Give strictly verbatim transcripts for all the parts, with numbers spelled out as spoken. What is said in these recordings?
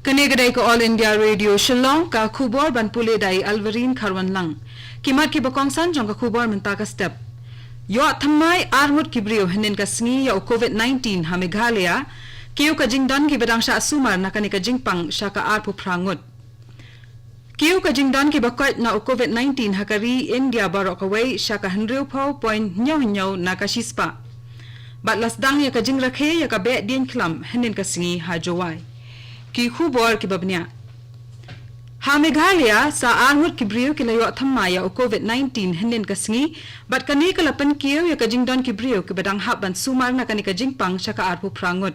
Kane ka dei ka All India Radio Shillong, ka khubor ban pule da i Alvarin Kharwanlang. Ki mat kiba kongsan jong ka khubor mynta ka step. Ïoh thymmai ar ngut ki briew hynnin ka sngi ïa u COVID nineteen ha Meghalaya. Kiew ka jingdon kiba dang shah sumar na kane ka jingpang sha ka arphew phra ngut. Kiew ka jingdon kiba koit na u COVID nineteen ha ka ri India baroh kawei sha ka hynriewphew point hynñiew hynñiew na ka shispah. Bad la sdang ïa ka jingrakhe ïa ka beh dieñ khlam hynnin ka sngi ha Jowai. Ki khubor kiba bniah. Ha Meghalaya, sa ar ngut ki briew ki la ïoh thymmai ïa u COVID nineteen hynnin ka sngi, bad kane ka la pynkiew ïa ka jingdon ki briew kiba dang hap ban sumar na kane ka jingpang sha ka arphew phra ngut.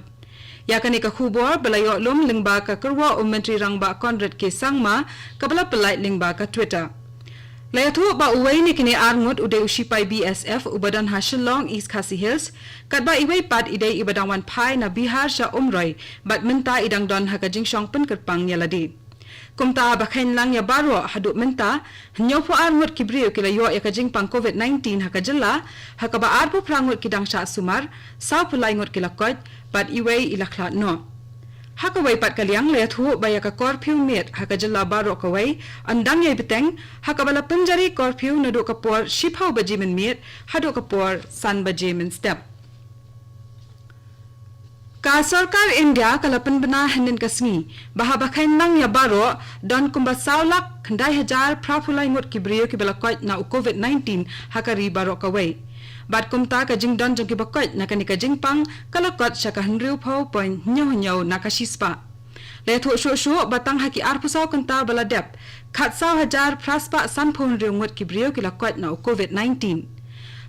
Ïa kane ka khubor ba la ïoh lum lyngba ka kyrwoh u Myntri Rangbah Conrad K Sangma, kaba la pyllait lyngba ka Twitter. La ïathuh ba uwei na kine ar ngut u dei u shipai B S F uba don ha Shillong, East Khasi Hills, katba iwei pat i dei iba dang wan phai na Bihar sha Umroi, bad mynta i dang don ha ka jingshong pynkyrpang ïa lade. Kumta ba kheiñ lang ïa baroh haduh mynta, hynñiewphew ar ngut ki briew ki la ïoh ïa ka jingpang COVID nineteen ha ka jylla, ha kaba arphew phra ngut ki dang shah sumar, sawphew lai ngut ki la koit, bad iwei i la khlad noh. Ha kawei pat ka liang la ïathuh ba ïa ka curfew miet ha ka jylla baroh kawei, yn dang ïai bteng, ha kaba la pynjari curfew naduh ka por shiphew baje mynmiet, haduh ka por san baje mynstep. Ka sorkar India ka la pynbna hynnin ka sngi, ba haba kheiñ lang ïa baroh, don kumba saw lak khyndai hajar phraphew lai ngut ki briew kiba la koit na u COVID nineteen ha ka ri baroh kawei. Bad kumta ka jingdon jong kiba koit na kane ka jingpang, ka la kot sha ka hynriewphew point hynñiew hynñiew na ka shispah. La ïathuh shuh shuh ba tang ha ki arphew saw kynta ba la dep, khatsaw hajar phraspah sanphew hynriew ngut ki briew ki la koit na u COVID nineteen.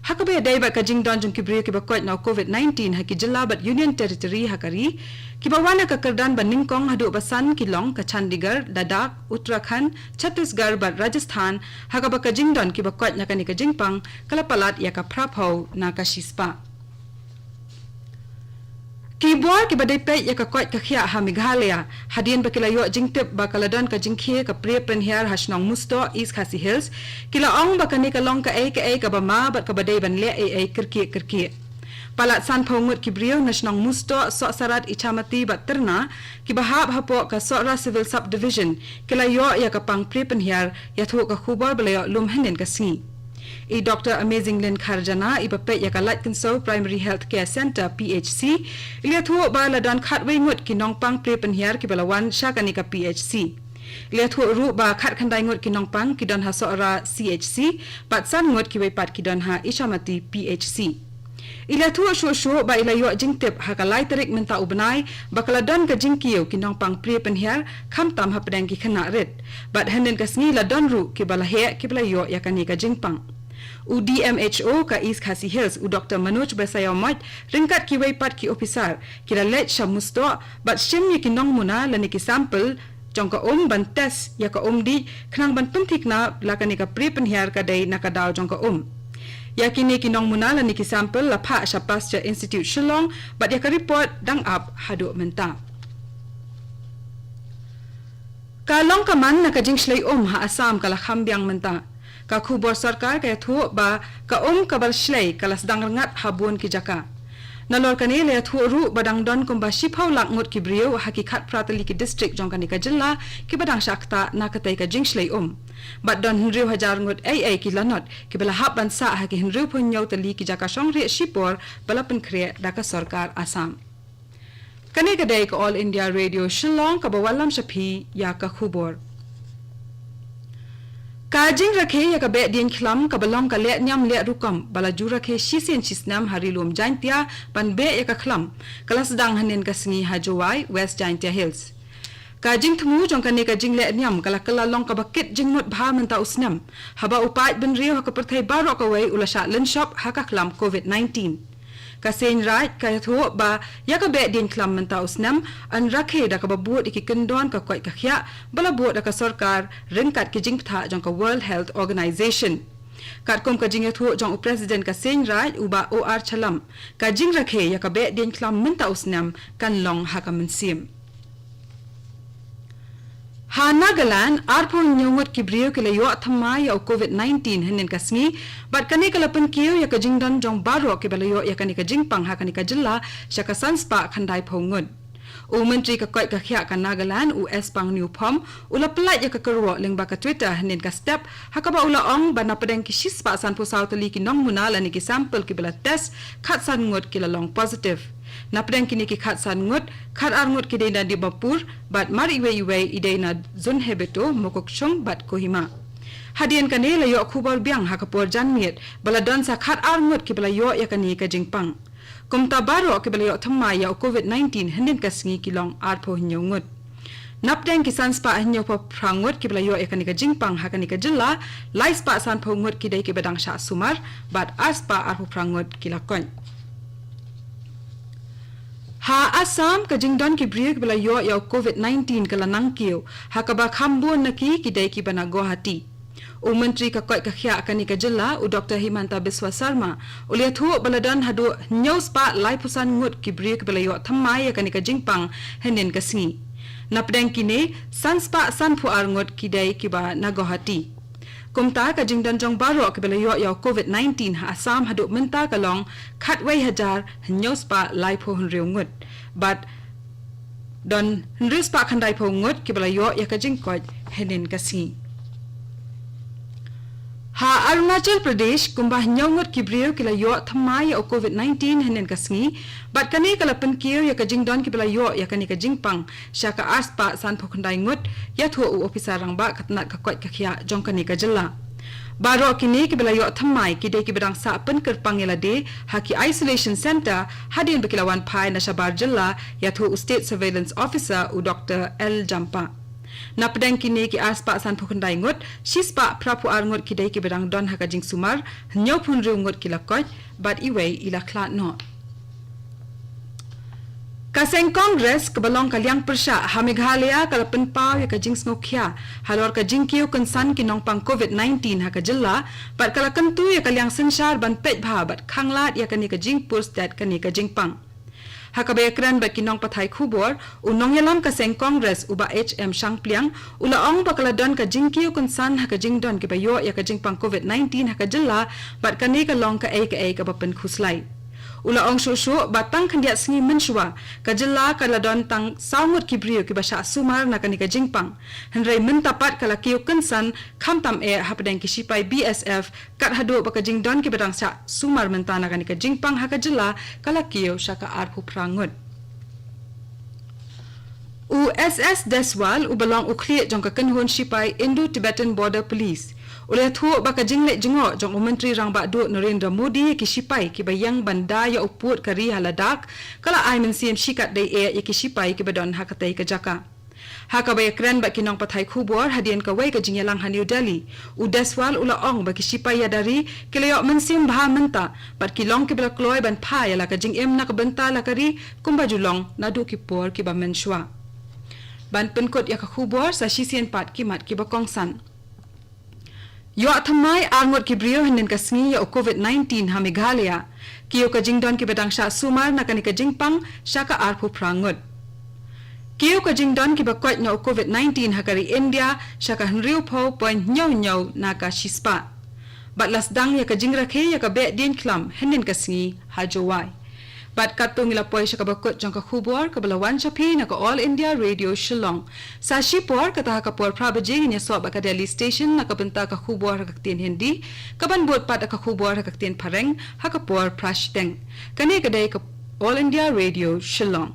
Ha kaba ïadei bad ka jingdon jong ki briew kiba koit na u COVID nineteen ha ki jylla bad Union Territory ha ka ri, kiba wan ha ka kyrdan ba nyngkong haduh ba san ki long ka Chandigarh, Ladakh, Uttarakhand, Chhattisgarh bad Rajasthan, ha kaba ka jingdon kiba koit na kane ka jingpang, ka la palat ïa ka phraphew na ka shispah. Ki bor kiba dei peit ïa ka koit ka khiah ha Meghalaya, hadien ba ki la ïoh jingtip ba ka la don ka jingkhie ka prie pynhiar ha shnong Mustoh, East Khasi Hills, ki la ong ba kane ka long kaei kaei kaba ma bad kaba dei ban leh ei ei kyrkieh kyrkieh. Palat sanphew ngut ki briew na shnong Mustoh, Sohsarat, Ichamati bad Tyrna, kiba hap hapoh ka Sohra Civil Sub Division, ki la ïoh ïa ka pang prie pynhiar, ïathuh ka khubor ba la ïoh lum hynnin ka sngi. I Doctor Amazing Lynn Kharjana, iba peit ïa ka Laitkynsew Primary Health Care Centre, P H C, i la ïathuh ba la don khatwei ngut ki nongpang prie pynhiar kiba la wan sha kane ka P H C. I la ïathuh ruh ba khatkhyndai ngut ki nongpang ki don ha Sohra C H C, bad san ngut kiwei pat ki don ha Ichamati P H C. I la ïathuh shuh shuh ba i la ïoh jingtip ha ka lai tarik mynta u bnai, ba ka la don ka jingkiew ki nongpang prie pynhiar, khamtam hapdeng ki khynnah rit. Bad hynnin ka sngi la don ruh kiba la heh kiba la ïoh ïa kane ka jingpang. U D M H O ka East Khasi Hills, u Doctor Manoj Basaiawmoit, ryngkat kiwei pat ki ophisar, ki la leit sha Mustoh, bad shim ïa ki nongmuna lane ki sample jong ka um ban test ïa ka um dih, khnang ban pynthikna la kane ka prie pynhiar ka dei na ka daw jong ka um. Ïa kine ki nongmuna lane ki sample la phah sha Pasteur Institute Shillong, bad ïa ka report dang ap haduh mynta. Ka long ka man na ka jingshlei um ha Assam ka la kham biang mynta. Ka khubor sorkar ka ïathuh ba ka um kaba shlei ka la sdang rngat ha bun ki jaka. Nalor kane la ïathuh ruh ba dang don kumba shiphew lak ngut ki briew ha ki khatphra tylli ki district jong kane ka jylla kiba dang shah ktah na katei ka jingshlei um. Bad don hynriew hajar ngut ei ei ki lanot kiba la hap ban sah ha ki hynriewphew hynñiew tylli ki jaka shongrieh shipor ba la pynkhreh da ka sorkar Assam. Kane ka dei ka All India Radio Shillong kaba wallam sha phi ïa ka khubor. Ka jingrakhe ïa ka beh dieñ khlam kaba long ka leh niam leh rukom ba la ju rakhe shisien shisnem ha Ri Lum Jaintia ban beh ïa ka khlam, ka la sdang hynnin ka sngi ha Jowai, West Jaintia Hills. Ka jingthmu jong kane ka jingleh niam ka la kylla long kaba kit jingmut bha mynta u snem, haba u paid bynriew ha ka pyrthei baroh kawei u la shah lynshop ha ka khlam COVID nineteen. Ka Seiñ Raij ka ïathuh ba ïa ka beh dieñ khlam mynta u snem yn rakhe da kaba bud ïa ki kyndon ka koit ka khiah ba la bud da ka sorkar ryngkat ki jingbthah jong ka World Health Organization. Katkum ka jingïathuh jong u President ka Seiñ Raij, u Bah O R Shylla, ka jingrakhe ïa ka beh dieñ khlam mynta u snem kan long ha ka mynsiem. Ha Nagaland, arphew hynñiew ngut ki briew ki la ïoh thymmai ïa u COVID nineteen hynnin ka sngi, bad kane ka la pynkiew ïa ka jingdon jong baroh kiba la ïoh ïa kane ka jingpang ha kane ka jylla sha ka san spah khyndaiphew ngut. U Myntri ka koit ka khiah ka Nagaland, u S Pang Newphom, u la pyllait ïa ka kyrwoh lyngba ka Twitter hynnin ka step, ha kaba u la ong ba na pdeng ki shispah sanphew saw tylli ki nongmuna lane ki sample kiba la test, khatsan ngut ki la long positive. Na pdeng kine ki khatsan ngut, khatar ngut ki dei na Dimapur, bad mar iwei iwei i dei na Zunheboto, Mokokchung bad Kohima. Hadien kane la ïoh khubor biang ha ka por janmiet, ba la don sa khatar ngut kiba la ïoh ïa kane ka jingpang. Kumta baroh kiba la ïoh thymmai ïa u COVID nineteen hynnin ka sngi ki long arphew hynñiew ngut. Na pdeng ki sanspah hynñiewphew phra ngut kiba la ïoh ïa kane ka jingpang ha kane ka jylla, laispah sanphew ngut ki dei kiba dang shah sumar, bad arspah arphew phra ngut ki la koit. Ha Assam, ka jingdon ki briew kiba la ïoh ïa u COVID nineteen ka la nang kiew, ha kaba kham bun na ki ki dei kiba na Guwahati. U Myntri ka koit ka khiah kane ka jylla, u Doktor Himanta Biswa Sarma, u la ïathuh ba la don haduh hynñiewspah laiphew san ngut ki briew kiba la ïoh thymmai ïa kane ka jingpang hynnin ka sngi. Na pdeng kine, sanspah sanphew ar ngut ki dei kiba na Guwahati. Kumta ka jingdon jong baroh kiba la ïoh ïa u COVID nineteen ha Assam haduh mynta ka long khatwei hajar hynñiewspah laiphew hynriew ngut. Bad don hynriewspah khyndaiphew ngut kiba la ïoh ïa ka jingkoit hynnin ka sngi. Ha Arunachal Pradesh, kumba hynñiew ngut ki briew ki la ïoh thymmai ïa u COVID nineteen hynnin ka sngi, bad kane ka la pynkiew ïa ka jingdon kiba la ïoh ïa kane ka jingpang sha ka arspah sanphew khyndai ngut, ïathuh u ophisar rangbah ka tnat ka koit ka khiah jong kane ka jylla. Baroh kine kiba la ïoh thymmai ki dei kiba dang sah pynkyrpang ïa lade ha ki isolation centre, hadien ba ki la wan phai na shabar jylla, ïathuh u State Surveillance Officer u Doktor L Jampa. Na pdeng kine ki arspah sanphew khyndai ngut, shispah phraphew ar ngut ki dei kiba dang don ha ka jingsumar, hynñiewphew hynriew ngut ki la koit, bad iwei i la khlad noh. Ka seng Congress kaba long ka liang pyrshah ha Meghalaya ka la pynpaw ïa ka jingsngewkhia halor ka jingkiew kynsan ki nongpang COVID nineteen ha ka jylla, bad ka la kyntu ïa ka liang synshar ban peit bha bad khanglad ïa kane ka jingpur stet kane ka jingpang. Ha kaba ïakren bad ki nongpathai khubor, u nongïalam ka seng Congress u Bah H M Shangpliang, u la ong ba ka la don ka jingkiew kynsan ha ka jingdon kiba ïoh ïa ka jingpang COVID nineteen ha ka jylla, bad kane ka long kaei kaei kaba pynkhuslai. U la ong shuh shuh ba tang khyndiat sngi mynshuwa, ka jylla ka la don tang saw ngut ki briew kiba shah sumar na kane ka jingpang. Hynrei mynta pat ka la kiew kynsan, khamtam eh hapdeng ki shipai B S F, kat haduh ba ka jingdon kiba dang shah sumar mynta na kane ka jingpang ha ka jylla ka la kiew sha ka arphew phra ngut. U S S Deswal, uba long u khlieh jong ka kynhun shipai Indo-Tibetan Border Police, u la ïathuh ba ka jingleit jngoh jong u Myntri Rangbah Duh Narendra Modi ïa ki shipai kiba ïeng ban da ïa u pud ka ri ha Ladakh, ka la ai mynsiem shikatdei eh ïa ki shipai kiba don ha katei ka jaka. Ha kaba ïakren bad ki nongpathai khubor hadien kawei ka jingïalang ha New Delhi, u Deswal u la ong ba ki shipai ïada ri ki la ïoh mynsiem bha mynta, bad ki long kiba la kloi ban phai ïa la ka jingim na ka bynta la ka ri, kumba ju long naduh ki por kiba mynshuwa. Ban pynkut ïa ka khubor, sa shisien pat ki mat kiba kongsan. Ïoh thymmai ar ngut ki briew hynnin ka sngi ïa u COVID nineteen ha Meghalaya. Kiew ka jingdon kiba dang shah sumar na kane ka jingpang sha ka arphew phra ngut. Kiew ka jingdon kiba koit na u COVID nineteen ha ka ri India sha ka hynriewphew point hynñiew hynñiew na ka shispah. Bad la sdang ïa ka jingrakhe ïa ka behdien khlam hynnin ka sngi ha Jowai. Bad katto ngi la poi sha kaba kut jong ka khubor kaba la wan sha phi na ka All India Radio Shillong. Sa shipor, kata ha ka por phra baje, ngin ïasoh bad ka Delhi Station na ka bynta ka khubor ha ka ktien Hindi, kaban bud pat ka khubor ha ka ktien Phareng ha ka por phra shiteng. Kane ka dei ka All India Radio Shillong.